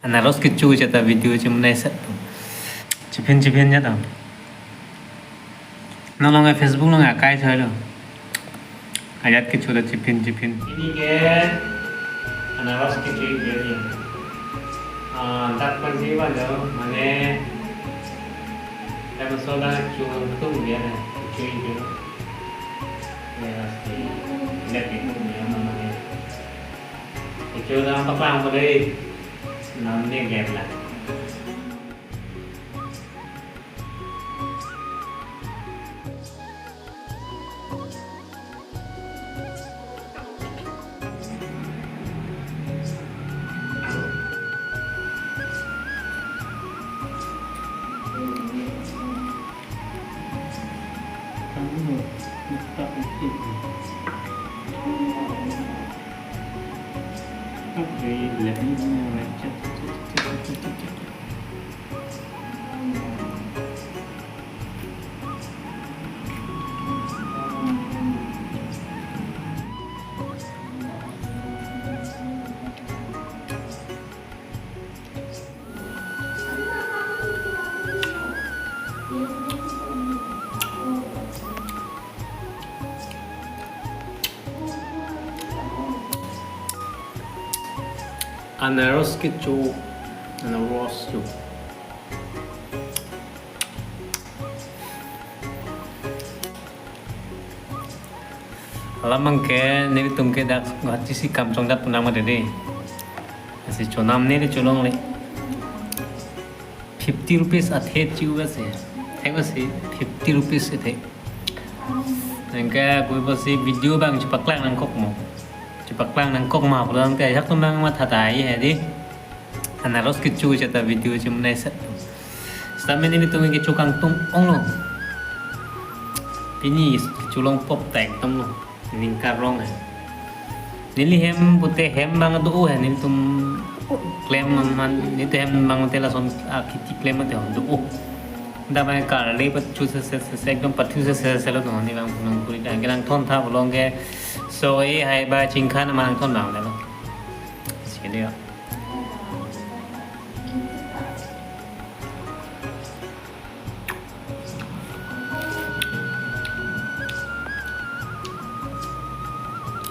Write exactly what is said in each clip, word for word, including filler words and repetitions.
Anaros kecho cheta video chimnai set. Chiphin chiphin jat. Nang along Facebook along akai thoi lo. Ajat kecho ta chiphin chiphin. Ini ke anaros kecho ini. Ah, dak pansi ba lo, mane, kami soda chung tung dia na, kecho ini. Ya, si, lihat itu dia namanya. Kecho dah apa apa boleh. Namanya gap lah. Anaros kecho, anaros cho. Alam abangke nelitum ke dak Guwahati si kam chongjat pu nang mati dei. Lasi chonam neli cholongle. Fifty rupees athe chu ase. Thek ase fifty rupees athe. Anke koi basi video abang chepaklang nangkok mo. Chepaklang nangkok ma pulang te ajak tum abang matha ta ai he dei. Anaros kecho cheta video chimnai set. Seta mene nelitum kecho kangtung onglo. Pini kecho longpop ta ekdom lo. Ning karong he. Neli hem pute hem abang do he, nelitum klem man, nelitum hem abang te lason akhiti klem te do. Damai karle pathu se se se se ekdom pathu se se se lo do ni abang punang kuri dan ke nangthon tha pulang ke. So e hai ba chingkhan ma nangthon abang lo. Sini ya.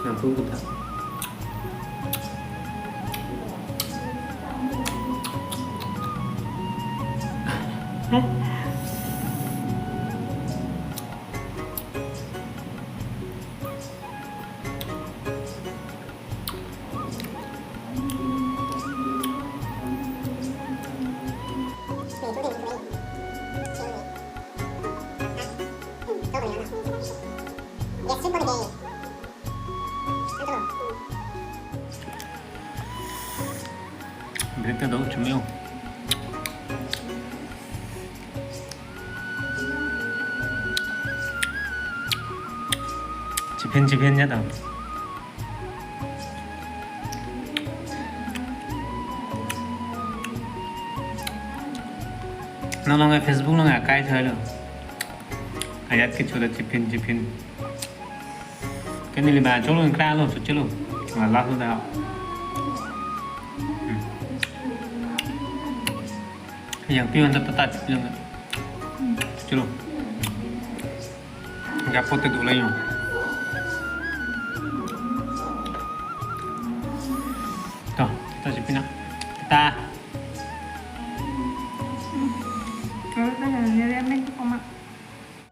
Nangphu kita. Break ta do chumeo. Chiphin chiphin jat ta. Nang along Facebook along akai thoi lo. Ajat kecho ta chiphin chiphin. Ke neli ba cholo ingkra lo, cholo. Wala lo da. Hmm. Yang pion ta ta cholo. Cholo. Gapo te dula yo. To, ta chipina. Ta. Kalau kan nyeremen koma.